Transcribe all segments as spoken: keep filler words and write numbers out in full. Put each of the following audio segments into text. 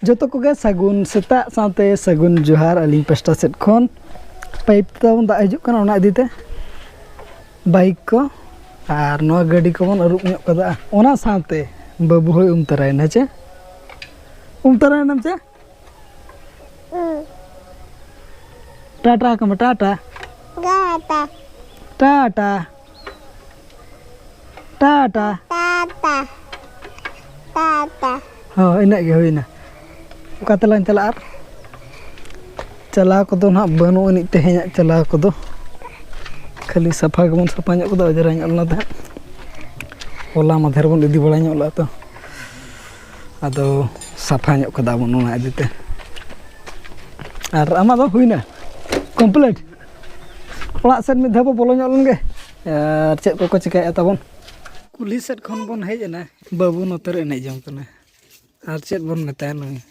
ᱡᱚᱛᱚ ᱠᱚᱜᱮ ᱥᱟᱹᱜᱩᱱ ᱥᱮᱛᱟᱜ ᱥᱟᱶᱛᱮ ᱥᱟᱹᱜᱩᱱ ᱡᱚᱦᱟᱨ ᱟᱹᱞᱤᱧ ᱯᱟᱥᱴᱟ ᱥᱮᱫ ᱠᱷᱚᱱ᱾ ᱯᱟᱭᱤᱯ ᱛᱮ ᱛᱟᱵᱚᱱ ᱫᱟᱜ ᱦᱤᱡᱩᱜ ᱠᱟᱱᱟ, ᱚᱱᱟ ᱤᱫᱤ ᱛᱮ ᱵᱟᱭᱤᱠ ᱠᱚ ᱟᱨ ᱱᱚᱣᱟ ᱜᱟᱹᱰᱤ ᱠᱚᱵᱚᱱ ᱟᱹᱨᱩᱵ ᱧᱚᱜ ᱠᱟᱫᱟ᱾ ᱚᱱᱟ ᱥᱟᱶᱛᱮ ᱵᱟᱹᱵᱩ ᱦᱚᱸᱭ ᱩᱢ ᱛᱟᱨᱟᱭᱮᱱᱟ᱾ ᱪᱮ ᱩᱢ ᱛᱟᱨᱟᱭᱮᱱᱟᱢ ᱪᱮ? ᱴᱟᱴᱟ ᱠᱚ ᱢᱮ, ᱴᱟᱴᱟ᱾ ᱴᱟᱴᱟ᱾ ᱴᱟᱴᱟ᱾ ᱴᱟᱴᱟ᱾ ᱴᱟᱴᱟ᱾ ᱴᱟᱴᱟ᱾ ᱦᱚᱸ, ᱤᱱᱟᱹᱜ ᱜᱮ ᱦᱩᱭᱱᱟ᱾ ᱚᱠᱟ ᱛᱮᱞᱟᱝ ᱪᱟᱞᱟᱜᱼᱟ ᱟᱨ? ᱪᱟᱞᱟᱣ ᱠᱚᱫᱚ ᱱᱟᱦᱟᱜ ᱵᱟᱹᱱᱩᱜ ᱟᱹᱱᱤᱡ ᱛᱮᱦᱮᱧᱟᱜ ᱪᱟᱞᱟᱣ ᱠᱚᱫᱚ᱾ ᱠᱷᱟᱹᱞᱤ ᱥᱟᱯᱷᱟ ᱜᱮᱵᱚᱱ ᱥᱟᱯᱷᱟ ᱧᱚᱜ ᱠᱚᱫᱚ, ᱚᱡᱽᱨᱟ ᱧᱚᱜ ᱞᱮᱱᱟ ᱛᱟᱦᱮᱸᱫ᱾ ᱦᱚᱞᱟ ᱢᱟᱫᱷᱮᱨ ᱵᱚᱱ ᱤᱫᱤ ᱵᱟᱲᱟ ᱧᱚᱜ ᱞᱮᱫᱟ ᱛᱚ᱾ ᱟᱫᱚ ᱥᱟᱯᱷᱟ ᱧᱚᱜ ᱠᱟᱫᱟ ᱵᱚᱱ ᱚᱱᱟ ᱤᱫᱤ ᱛᱮ᱾ ᱟᱨ ᱟᱢᱟᱜ ᱫᱚ ᱦᱩᱭᱱᱟ complete? ᱚᱲᱟᱜ ᱥᱮᱫ ᱢᱤᱫ ᱫᱷᱟᱣ ᱵᱚ ᱵᱚᱞᱚ ᱧᱚᱜ ᱞᱮᱱ ᱜᱮ᱾ ᱟᱨ ᱪᱮᱫ ᱠᱚᱠᱚ ᱪᱤᱠᱟᱹᱭᱮᱫᱼᱟ ᱛᱟᱵᱚᱱ? ᱠᱩᱞᱦᱤ ᱥᱮᱫ ᱠᱷᱚᱱ ᱵᱚᱱ ᱦᱮᱡ ᱮᱱᱟ᱾ ᱵᱟᱹᱵᱩ ᱱᱚᱛᱮ ᱨᱮ ᱮᱱᱮᱡ ᱡᱚᱝ ᱠᱟᱱᱟ᱾ ᱟᱨ ᱪᱮᱫ ᱵᱚᱱ ᱢᱮᱛᱟᱭᱟ ᱱᱩᱭ?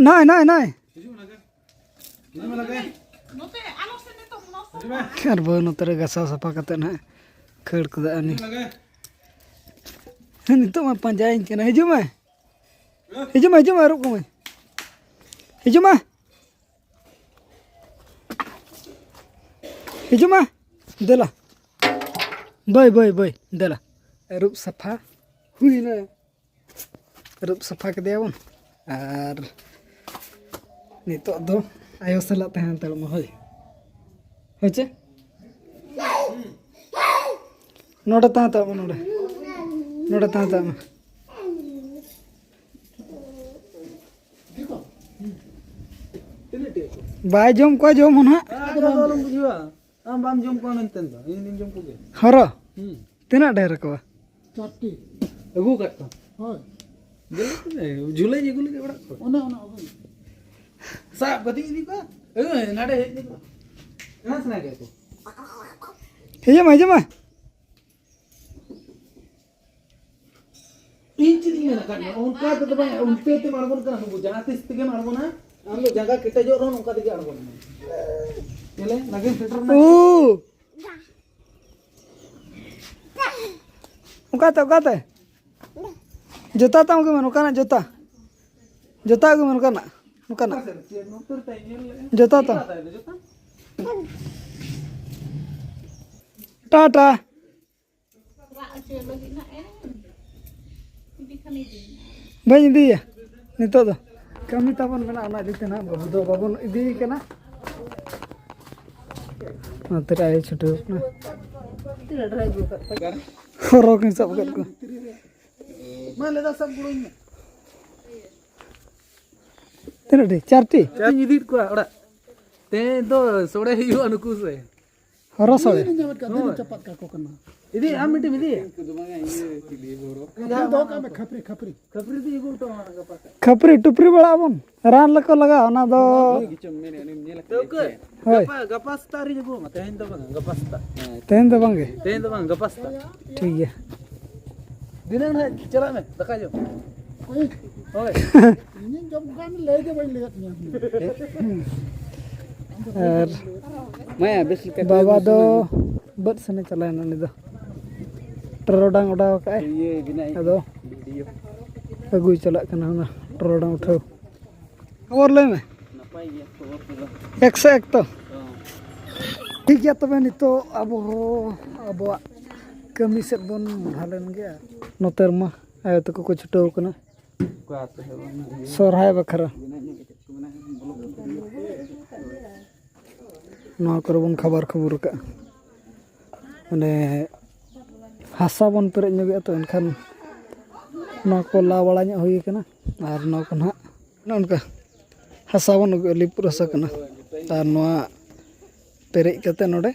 ᱱᱟᱭ, ᱱᱟᱭ, ᱱᱟᱭ᱾ ᱟᱨ ᱵᱟᱹᱦᱩ ᱱᱚᱛᱮ ᱨᱮ ᱜᱟᱥᱟᱣ ᱥᱟᱯᱷᱟ ᱠᱟᱛᱮ ᱱᱟᱦᱟᱜ ᱠᱷᱟᱹᱲ ᱠᱟᱫᱟ ᱩᱱᱤ᱾ ᱦᱮᱸ, ᱱᱤᱛᱚᱜ ᱢᱟ ᱯᱟᱸᱡᱟᱭᱤᱧ ᱠᱟᱱᱟ᱾ ᱦᱤᱡᱩᱜ ᱢᱮ᱾ ᱦᱤᱡᱩᱜ ᱢᱮ, ᱦᱤᱡᱩᱜ ᱢᱮ, ᱟᱹᱨᱩᱵ ᱠᱚᱢᱮ᱾ ᱦᱤᱡᱩᱜ ᱢᱮ᱾ ᱦᱤᱡᱩᱜ ᱢᱮ᱾ ᱫᱮᱞᱟ᱾ ᱵᱟᱹᱭ, ᱵᱟᱹᱭ, ᱵᱟᱹᱭ᱾ ᱫᱮᱞᱟ᱾ ᱟᱹᱨᱩᱵ ᱥᱟᱯᱷᱟ ᱦᱩᱭᱱᱟ᱾ ᱟᱹᱨᱩᱵ ᱥᱟᱯᱷᱟ ᱠᱮᱫᱮᱭᱟᱵᱚᱱ᱾ ᱟᱨ ᱱᱤᱛᱚᱜ ᱫᱚ ᱟᱭᱳ ᱥᱟᱞᱟᱜ ᱛᱟᱦᱮᱸ ᱦᱟᱛᱟᱲᱚᱜ ᱢᱟ, ᱦᱳᱭ᱾ ᱦᱳᱭ ᱪᱮ? ᱱᱚᱰᱮ ᱛᱟᱦᱮᱸ ᱦᱟᱛᱟᱲᱚᱜ ᱢᱟ, ᱱᱚᱰᱮ᱾ ᱱᱚᱰᱮ ᱛᱟᱦᱮᱸ ᱦᱟᱛᱟᱲᱚᱜ ᱢᱟ᱾ ᱵᱟᱭ ᱡᱚᱢ ᱠᱚᱣᱟ ᱡᱚᱢ ᱦᱚᱸ ᱱᱟᱦᱟᱜ᱾ ᱟᱫᱚ ᱟᱞᱚᱢ ᱵᱩᱡᱷᱟᱹᱣᱟ, ᱟᱢ ᱵᱟᱢ ᱡᱚᱢ ᱠᱚᱣᱟ ᱢᱮᱱᱛᱮ ᱫᱚ, ᱤᱧ ᱫᱩᱧ ᱡᱚᱢ ᱠᱚᱜᱮᱭᱟ᱾ ᱦᱚᱨᱚ? ᱦᱩᱸ᱾ ᱛᱤᱱᱟᱹᱜ ᱰᱷᱮᱨ ᱟᱠᱚᱣᱟ? ᱪᱟᱨᱴᱤ᱾ ᱟᱹᱜᱩ ᱟᱠᱟᱫ ᱠᱚᱣᱟ? ᱦᱳᱭ᱾ ᱡᱩᱞᱟᱹᱭ ᱟᱹᱜᱩ ᱞᱟᱹᱜᱤᱫ ᱚᱲᱟᱜ ᱠᱷᱚᱱ᱾ ᱚᱱᱮ, ᱚᱱᱮ, ᱚᱱᱮ᱾ ᱥᱟᱵ ᱠᱟᱛᱮ ᱤᱫᱤ ᱠᱚᱣᱟ᱾ ᱮ, ᱱᱟᱰᱮ ᱦᱮᱡ ᱞᱮᱱ ᱠᱚ᱾ ᱥᱮᱬᱟ, ᱥᱮᱬᱟ ᱜᱮᱭᱟ ᱠᱚ᱾ ᱦᱤᱡᱩᱜ ᱢᱮ, ᱦᱤᱡᱩᱜ ᱢᱮ᱾ ᱤᱧ ᱪᱮᱫ ᱤᱧ ᱢᱮᱱ ᱟᱠᱟᱫ ᱢᱮᱭᱟ? ᱚᱱᱠᱟ ᱛᱮᱫᱚ ᱵᱟᱝ, ᱩᱞᱴᱟᱹ ᱛᱮᱢ ᱟᱬᱜᱚᱱ ᱠᱟᱱᱟ ᱱᱩᱠᱩ᱾ ᱡᱟᱦᱟᱸ ᱛᱤᱥ ᱛᱮᱜᱮᱢ ᱟᱬᱜᱚᱱᱟ, ᱟᱢ ᱫᱚ ᱡᱟᱸᱜᱟ ᱠᱮᱴᱮᱡᱚᱜ ᱨᱮᱦᱚᱸ ᱱᱚᱝᱠᱟ ᱛᱮᱜᱮ ᱟᱬᱜᱚᱱ ᱢᱮ᱾ ᱧᱮᱞᱮ, ᱱᱟᱜᱮ ᱥᱮᱴᱮᱨ ᱮᱱᱟ᱾ ᱳ! ᱚᱠᱟᱛᱮ, ᱚᱠᱟᱛᱮ? ᱡᱩᱛᱟ ᱛᱟᱢ ᱟᱹᱜᱩᱭ ᱢᱮ, ᱱᱚᱝᱠᱟᱱᱟᱜ ᱡᱩᱛᱟ᱾ ᱡᱩᱛᱟ ᱟᱹᱜᱩᱭ ᱢᱮ, ᱱᱚᱝᱠᱟᱱᱟᱜ, ᱱᱚᱝᱠᱟᱱᱟᱜ᱾ ᱡᱩᱛᱟ ᱛᱟᱢ᱾ ᱴᱟᱴᱟ᱾ ᱵᱟᱹᱧ ᱤᱫᱤᱭᱟ ᱱᱤᱛᱚᱜ ᱫᱚ᱾ ᱠᱟᱹᱢᱤ ᱛᱟᱵᱚᱱ ᱢᱮᱱᱟᱜᱼᱟ, ᱚᱱᱟ ᱤᱫᱤ ᱛᱮ ᱱᱟᱦᱟᱜ ᱵᱟᱹᱦᱩ ᱫᱚ ᱵᱟᱵᱚᱱ ᱤᱫᱤᱭᱮ ᱠᱟᱱᱟ᱾ ᱚᱱᱟᱛᱮ ᱟᱭᱳ ᱪᱷᱩᱴᱟᱹᱣ ᱠᱟᱱᱟ᱾ ᱦᱚᱨᱚ ᱠᱚᱧ ᱥᱟᱵ ᱟᱠᱟᱫ ᱠᱚᱣᱟ᱾ ᱢᱟ, ᱞᱮᱫᱟ ᱥᱟᱵ ᱜᱚᱲᱚᱧ ᱢᱮ᱾ ᱛᱤᱱᱟᱹᱜ ᱴᱤ? ᱪᱟᱨ ᱴᱤ? ᱪᱟᱨ ᱴᱤᱧ ᱤᱫᱤᱭᱮᱫ ᱠᱚᱣᱟ ᱚᱲᱟᱜ᱾ ᱛᱮᱦᱮᱧ ᱫᱚ ᱥᱚᱲᱮ ᱦᱩᱭᱩᱜᱼᱟ ᱱᱩᱠᱩ ᱥᱮ᱾ ᱦᱚᱨᱚ ᱥᱚᱲᱮ? ᱤᱧ ᱧᱟᱢᱮᱫ ᱠᱟᱱ, ᱫᱤᱱ ᱦᱳᱭ᱾ ᱪᱟᱯᱟᱫ ᱠᱟᱠᱚ ᱠᱟᱱᱟ᱾ ᱤᱫᱤ, ᱟᱢ ᱢᱤᱫᱴᱮᱱ ᱤᱫᱤ᱾ ᱤᱧ ᱫᱚᱦᱚ ᱠᱟᱜ ᱢᱮ, ᱠᱷᱟᱯᱨᱤ, ᱠᱷᱟᱯᱨᱤ᱾ ᱠᱷᱟᱯᱨᱤ ᱫᱚ ᱤᱫᱤ ᱦᱚᱴᱚ ᱟᱢᱟ ᱜᱟᱯᱟ ᱥᱮᱫ᱾ ᱠᱷᱟᱹᱯᱨᱤ ᱴᱩᱯᱨᱤ ᱵᱟᱲᱟᱜ ᱟᱵᱚᱱ, ᱨᱟᱱ ᱞᱮᱠᱚ ᱞᱟᱜᱟᱣ, ᱚᱱᱟ ᱫᱚ᱾ ᱦᱳᱭ᱾ ᱜᱟᱯᱟ, ᱜᱟᱯᱟ ᱥᱮᱛᱟᱜ ᱨᱤᱧ ᱟᱹᱜᱩ ᱟᱢᱟ, ᱛᱮᱦᱮᱧ ᱫᱚ ᱵᱟᱝᱟ, ᱜᱟᱯᱟ ᱥᱮᱛᱟᱜ᱾ ᱛᱮᱦᱮᱧ ᱫᱚ ᱵᱟᱝ ᱜᱮ? ᱛᱮᱦᱮᱧ ᱫᱚ ᱵᱟᱝ, ᱜᱟᱯᱟ ᱥᱮᱛᱟᱜ᱾ ᱴᱷᱤᱠ ᱜᱮᱭᱟ᱾ ᱫᱷᱤᱱᱟᱹᱝ ᱱᱟᱦᱟᱜ ᱪᱟᱞᱟᱜ ᱢᱮ ᱫᱟᱠᱟ ᱡᱚᱢ᱾ ᱦᱳᱭ᱾ ᱤᱧᱤᱧ ᱡᱚᱢ ᱠᱚᱣᱟ, ᱟᱢ ᱞᱟᱹᱭ ᱜᱮ ᱵᱟᱹᱧ ᱞᱟᱹᱭᱟᱫ ᱢᱮᱭᱟ᱾ ᱟᱨ ᱢᱟᱭᱟ, ᱵᱮᱥ ᱞᱮᱠᱟ ᱵᱟᱵᱟ ᱫᱚ ᱵᱟᱹᱫᱽ ᱥᱮᱱᱮ ᱪᱟᱞᱟᱣᱮᱱᱟ ᱩᱱᱤ ᱫᱚ᱾ ᱴᱚᱨᱚᱰᱟᱝ ᱚᱰᱟᱣ ᱟᱠᱟᱫᱼᱟᱭ᱾ ᱤᱭᱟᱹ ᱵᱮᱱᱟᱣ ᱟᱫᱚ ᱵᱷᱤᱰᱤᱭᱳ᱾ ᱟᱹᱜᱩᱭ ᱪᱟᱞᱟᱜ ᱠᱟᱱᱟ ᱚᱱᱟ ᱴᱚᱨᱚᱰᱟᱝ ᱩᱴᱷᱟᱹᱣ᱾ ᱠᱷᱚᱵᱚᱨ ᱞᱟᱹᱭ ᱢᱮ᱾ ᱱᱟᱯᱟᱭ ᱜᱮᱭᱟ ᱠᱷᱚᱵᱚᱨ ᱠᱚᱫᱚ᱾ ᱮᱠᱥᱚ ᱮᱠ ᱛᱚ? ᱦᱚᱸ᱾ ᱴᱷᱤᱠ ᱜᱮᱭᱟ, ᱛᱚᱵᱮ ᱱᱤᱛᱚᱜ ᱟᱵᱚ ᱦᱚᱸ ᱟᱵᱚᱣᱟᱜ ᱠᱟᱹᱢᱤ ᱥᱮᱫ ᱵᱚᱱ ᱢᱚᱦᱰᱟ ᱞᱮᱱ ᱜᱮ᱾ ᱱᱚᱛᱮ ᱨᱮᱢᱟ ᱟᱭᱳ ᱛᱟᱠᱚ ᱠᱚ ᱪᱷᱩᱴᱟᱹᱣ ᱠᱟᱱᱟ᱾ ᱚᱠᱟ ᱟᱹᱛᱩ ᱦᱚᱸ ᱵᱟᱝ ᱦᱩᱭᱩᱜᱼᱟ᱾ ᱥᱚᱨᱦᱟᱭ ᱵᱟᱠᱷᱨᱟ᱾ ᱵᱮᱱᱟᱣ ᱧᱚᱜ ᱠᱟᱛᱮᱫ ᱠᱚ ᱵᱮᱱᱟᱣ ᱧᱚᱜ ᱵᱚᱞᱚ ᱠᱟᱛᱮᱫ ᱦᱩᱭᱩᱜᱼᱟ᱾ ᱱᱚᱣᱟ ᱠᱚᱨᱮ ᱵᱚᱱ ᱠᱷᱟᱵᱟᱨ ᱠᱷᱩᱵᱩᱨ ᱟᱠᱟᱫᱼᱟ᱾ ᱢᱟᱱᱮ ᱦᱟᱥᱟ ᱵᱚᱱ ᱯᱮᱨᱮᱡ ᱧᱚᱜᱮᱜᱼᱟ, ᱛᱚ ᱮᱱᱠᱷᱟᱱ ᱱᱚᱣᱟ ᱠᱚ ᱞᱟ ᱵᱟᱲᱟ ᱧᱚᱜ ᱦᱩᱭ ᱠᱟᱱᱟ᱾ ᱟᱨ ᱱᱚᱣᱟ ᱠᱚ ᱱᱟᱦᱟᱜ ᱱᱚᱜᱼᱚ ᱱᱚᱝᱠᱟ ᱦᱟᱥᱟ ᱵᱚᱱ ᱟᱹᱜᱩᱭᱟ, ᱞᱤᱯᱩᱨ ᱦᱟᱥᱟ ᱠᱟᱱᱟ᱾ ᱟᱨ ᱱᱚᱣᱟ ᱯᱮᱨᱮᱡ ᱠᱟᱛᱮ ᱱᱚᱰᱮ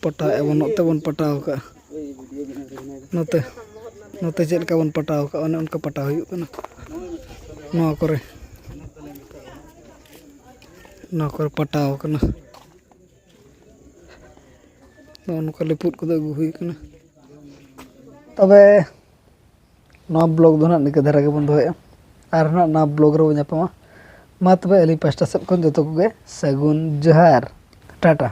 ᱯᱟᱴᱟᱣᱮᱫᱼᱟ ᱵᱚᱱ, ᱱᱚᱛᱮ ᱵᱚᱱ ᱯᱟᱴᱟᱣ ᱠᱟᱜᱼᱟ᱾ ᱱᱚᱛᱮ, ᱱᱚᱛᱮ ᱪᱮᱫ ᱞᱮᱠᱟ ᱵᱚᱱ ᱯᱟᱴᱟᱣ ᱠᱟᱜᱼᱟ, ᱚᱱᱮ ᱚᱱᱠᱟ ᱯᱟᱴᱟᱣ ᱦᱩᱭᱩᱜ ᱠᱟᱱᱟ᱾ ᱱᱚᱣᱟ ᱠᱚᱨᱮ, ᱱᱚᱣᱟ ᱠᱚᱨᱮ ᱯᱟᱴᱟᱣ ᱠᱟᱱᱟ᱾ ᱱᱚᱜᱼᱚ ᱱᱚᱝᱠᱟ ᱞᱤᱯᱩᱨ ᱠᱚᱫᱚ ᱟᱹᱜᱩ ᱦᱩᱭ ᱠᱟᱱᱟ᱾ ᱛᱚᱵᱮ ᱱᱚᱣᱟ ᱵᱞᱚᱜ ᱫᱚ ᱱᱟᱜ ᱱᱤᱝᱠᱟᱹ ᱫᱷᱟᱨᱟ ᱜᱮᱵᱚᱱ ᱫᱚᱦᱚᱭᱟ, ᱟᱨ ᱱᱟᱜ ᱱᱚᱣᱟ ᱵᱞᱚᱜ ᱨᱮᱵᱚᱱ ᱧᱟᱯᱟᱢᱟ᱾ ᱢᱟ ᱛᱚᱵᱮ ᱟᱹᱞᱤᱧ ᱯᱟᱥᱴᱟ ᱥᱮᱫ ᱠᱷᱚᱱ ᱡᱚᱛᱚ ᱠᱚᱜᱮ ᱥᱟᱹᱜᱩᱱ ᱡᱚᱦᱟᱨ, ᱴᱟᱴᱟ᱾